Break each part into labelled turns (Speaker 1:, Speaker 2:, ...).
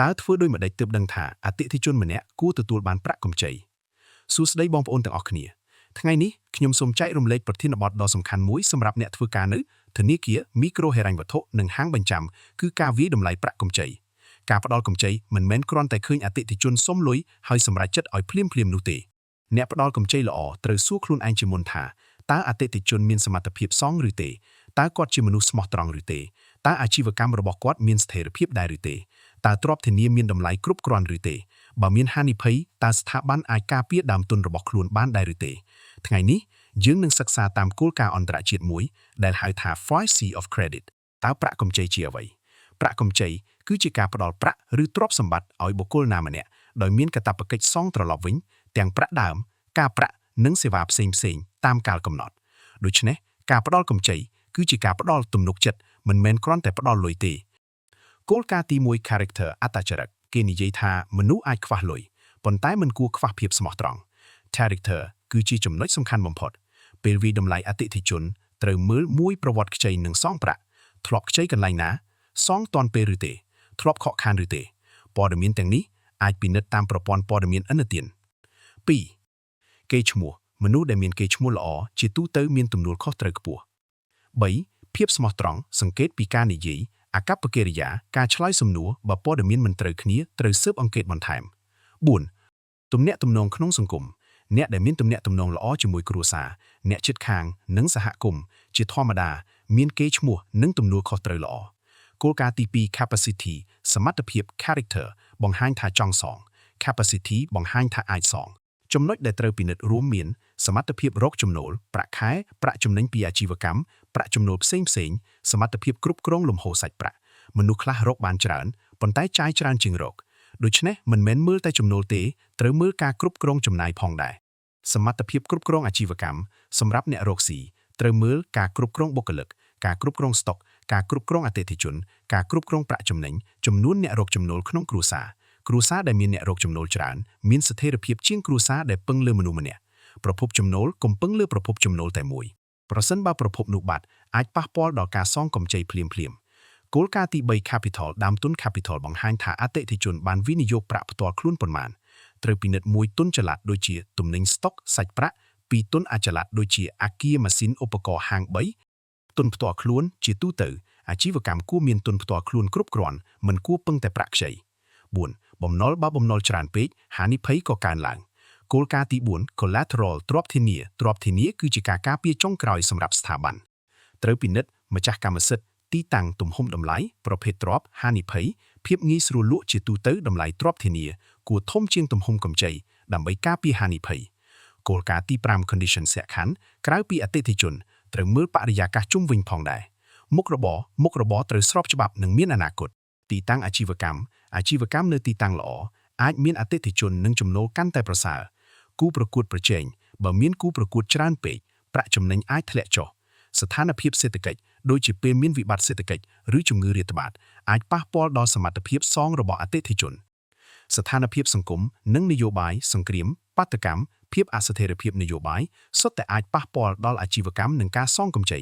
Speaker 1: តើធ្វើដូចម្តេចទើបដឹងថាអតិថិជនម្នាក់គួរទទួលបានប្រាក់កម្ចីសួស្តីបងប្អូនទាំងអស់គ្នាថ្ងៃនេះខ្ញុំសូមចែករំលែកប្រធានបទដ៏សំខាន់មួយសម្រាប់អ្នកធ្វើការនៅធនាគារមីក្រូហិរញ្ញវត្ថុនិងហាងបញ្ចាំគឺការវាយតម្លៃប្រាក់កម្ចីការផ្ដល់កម្ចីមិនមែនគ្រាន់តែឃើញអតិថិជនសុំលុយហើយសម្រេចចិត្តឲ្យភ្លាមៗនោះទេអ្នកផ្ដល់កម្ចីល្អត្រូវសួរខ្លួនឯងជាមុនថាតើអតិថិជនមានសមត្ថភាពសងឬទេតើគាត់ជាមនុស្សស្មោះត្រង់ឬទេតើអាជីវកម្មរបស់គាត់មានស្ថិរភាពដែរឬទេតើទ្រព្យធានាមានតម្លៃគ្រប់គ្រាន់ឬទេបើមានហានិភ័យតើស្ថាប័នអាចការពារដើមទុនរបស់ខ្លួនបានដែរឬទេថ្ងៃនេះយើងនឹងសិក្សាតាមគោលការណ៍អន្តរជាតិមួយដែលហៅថា 5C of credit។ តើប្រាក់កម្ចីជាអ្វីប្រាក់កម្ចីគឺជាការផ្ដល់ប្រាក់ឬទ្រព្យសម្បត្តិឲ្យបុគ្គលណាម្នាក់ដោយមានកាតព្វកិច្ចសងត្រឡប់វិញទាំងប្រាក់ដើមការប្រាក់និងសេវាផ្សេងៗតាមកាលកំណត់ដូច្នេះការផ្ដល់កម្ចីគឺជាការផ្ដល់ទំនុកចិត្តមិនមែនគ្រាន់តែផ្ដល់លុយទេគោលការណ៍ទី1 character អត្តចរិតគេនិយាយថាមនុស្សអាចខ្វះលុយប៉ុន្តែមិនគួរខ្វះភាពស្មោះត្រង់ character គឺជាចំណុចសំខាន់បំផុតពេលវាយតម្លៃអតិថិជនត្រូវមើលមួយប្រវត្តិខ្ចីនិងសងប្រាក់ធ្លាប់ខ្ចីកន្លែងណាសងទាន់ពេលឬទេធ្លាប់ខកខានឬទេព័ត៌មានទាំងនេះអាចពិនិត្យតាមប្រព័ន្ធព័ត៌មានឥណទាន2កេរ្តិ៍ឈ្មោះមនុស្សដែលមានកេរ្តិ៍ឈ្មោះល្អជាទូទៅមានទំនួលខុសត្រូវខ្ពស់3ភាពស្មោះត្រង់សង្កេតពីការនិយាយអាកប្បកិរិយាការឆ្លើយសំណួរបើព័ត៌មានមិនត្រូវគ្នាត្រូវស៊ើបអង្កេតបន្ថែម4ទំនាក់ទំនងក្នុងសង្គមអ្នកដែលមានទំនាក់ទំនងល្អជាមួយគ្រួសារអ្នកជិតខាងនិងសហគមន៍ជាធម្មតាមានកេរ្តិ៍ឈ្មោះនិងទំនួលខុសត្រូវល្អគោលការណ៍ទី2 capacity សមត្ថភាព character បង្ហាញថាចង់សង capacity បង្ហាញថាអាចសងចំណុចដែលត្រូវពិនិត្យរួមមានសមត្ថភាពរកចំណូលប្រាក់ខែប្រាក់ចំណេញពីអាជីវកម្មប្រាក់ចំណូលផ្សេងផ្សេងសមត្ថភាពគ្រប់គ្រងលំហូរសាច់ប្រាក់មនុស្សខ្លះរកបានច្រើនប៉ុន្តែចាយច្រើនជាងរកដូច្នេះមិនមែនមើលតែចំណូលទេត្រូវមើលការគ្រប់គ្រងចំណាយផងដែរសមត្ថភាពគ្រប់គ្រងអាជីវកម្មសម្រាប់អ្នករកស៊ីត្រូវមើលការគ្រប់គ្រងបុគ្គលិកការគ្រប់គ្រងស្តុកការគ្រប់គ្រងអតិថិជនការគ្រប់គ្រងប្រាក់ចំណេញចំនួនអ្នករកចំណូលក្នុងគ្រួសារគ្រួសារដែលមានអ្នករកចំណូលច្រើនមានស្ថិរភាពជាងគ្រួសារដែលពឹងលើមនុស្សម្នាក់ប្រភពចំណូលកុំពឹងលើប្រភពចំណូលតែមួយប្រសិនបើប្រភពនោះបាត់អាចប៉ះពាល់ដល់ការសងកម្ចីភ្លាមភ្លាមគោលការណ៍ទី3 Capital ដើមទុន Capital បង្ហាញថាអតិថិជនបានវិនិយោគប្រាក់ផ្ទាល់ខ្លួនប៉ុន្មានត្រូវពិនិត្យមួយទុនចល័តដូចជាទំនិញស្តុកសាច់ប្រាក់ពីរទុនអចល័តដូចជាអាគារម៉ាស៊ីនឧបករណ៍ហាង3ទុនផ្ទាល់ខ្លួនជាទូទៅអាជីវកម្មគួរមានទុនផ្ទាល់ខ្លួនគ្រប់គ្រាន់មិនគួរពឹងតែប្រាក់ខ្ចី4បំណុលបើបំណុលច្រើនពេកហានិភ័យក៏កើនឡើងគោលការណ៍ទី4 collateral ទ្រព្យធានាទ្រព្យធានាគឺជាការការពារចុងក្រោយសម្រាប់ស្ថាប័នត្រូវពិនិត្យម្ចាស់កម្មសិទ្ធិទីតាំងទំហំតម្លៃប្រភេទទ្រព្យហានិភ័យភាពងាយស្រួលលក់ជាទូទៅតម្លៃទ្រព្យធានាគួរធំជាងទំហំកម្ចីដើម្បីការពារហានិភ័យគោលការណ៍ទី5 condition លក្ខខណ្ឌក្រៅពីអតិថិជនត្រូវមើលបរិយាកាសជុំវិញផងដែរមុខរបរមុខរបរត្រូវស្របច្បាប់និងមានអនាគតទីតាំងអាជីវកម្មអាជីវកម្មនៅទីតាំងល្អអាចមានអតិថិជននិងចំណូលកាន់តែប្រសើរគូប្រកួតប្រជែងបើមានគូប្រកួតច្រើនពេកប្រាក់ចំណេញអាចធ្លាក់ចុះស្ថានភាពសេដ្ឋកិច្ចដូចជាពេលមានវិបត្តិសេដ្ឋកិច្ចឬជំងឺរាតត្បាតអាចប៉ះពាល់ដល់សមត្ថភាពសងរបស់អតិថិជនស្ថានភាពសង្គមនិងនយោបាយសង្គ្រាមបាតុកម្មភាពអស្ថិរភាពនយោបាយសុទ្ធតែអាចប៉ះពាល់ដល់អាជីវកម្មនិងការសងកម្ចី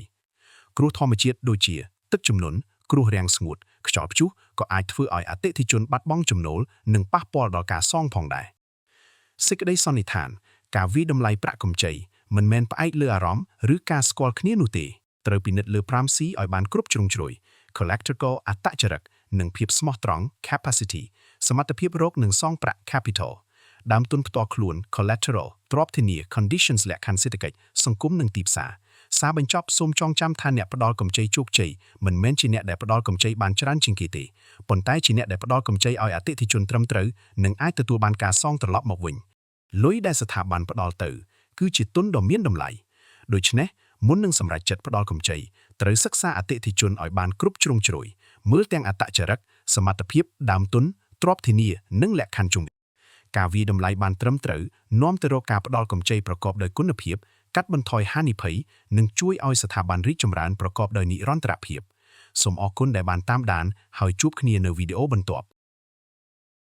Speaker 1: គ្រោះធម្មជាតិដូចជាទឹកជំនន់គ្រោះរាំងស្ងួតខ្យល់ព្យុះក៏អាចធ្វើឲ្យអតិថិជនបាត់បង់ចំណូលនិងប៉ះពាល់ដល់ការសងផងដែរសេចក្តីសន្និដ្ឋានការវាយតម្លៃប្រាក់កម្ចីមិនមែនផ្អែកលើអារម្មណ៍ឬការស្គាល់គ្នានោះទេត្រូវពិនិត្យលើ 5C ឲ្យបានគ្រប់ជ្រុងជ្រោយ Character អត្តចរិតនិងភាពស្មោះត្រង់ capacity សមត្ថភាពរកនិងសងប្រាក់ capital ដើមទុនផ្ទាល់ខ្លួន collateral ទ្រព្យធានា conditions លក្ខខណ្ឌសេដ្ឋកិច្ចសង្គមនិងទីផ្សារសារបញ្ចប់សូមចងចាំថាអ្នកផ្ដល់កម្ចីជោគជ័យមិនមែនជាអ្នកដែលផ្ដល់កម្ចីបានច្រើនជាងគេទេប៉ុន្តែជាអ្នកដែលផ្ដល់កម្ចីឲ្យអតិថិជនត្រឹមត្រូវនិងអាចទទួលបានការសងត្រឡប់មកវិញលុយដែលស្ថាប័នផ្ដល់ទៅគឺជាទុនដ៏មានតម្លៃដូច្នេះមុននឹងសម្រេចចិត្តផ្ដល់កម្ចីត្រូវសិក្សាអតិថិជនឲ្យបានគ្រប់ជ្រុងជ្រោយមើលទាំងអត្តចរិតសមត្ថភាពដើមទុនទ្រព្យធានានិងលក្ខខណ្ឌជុំការវាយតម្លៃបានត្រឹមត្រូវនាំទៅរកការផ្ដល់កម្ចីប្រកបដោយគុណភាពកាត់បន្ថយហានិភ័យនិងជួយឲ្យស្ថាប័នរីកចម្រើនប្រកបដោយនិរន្តរភាពសូមអរគុណដែលបានតាមដានហើយជួបគ្នានៅវីដេអូបន្ទាប់។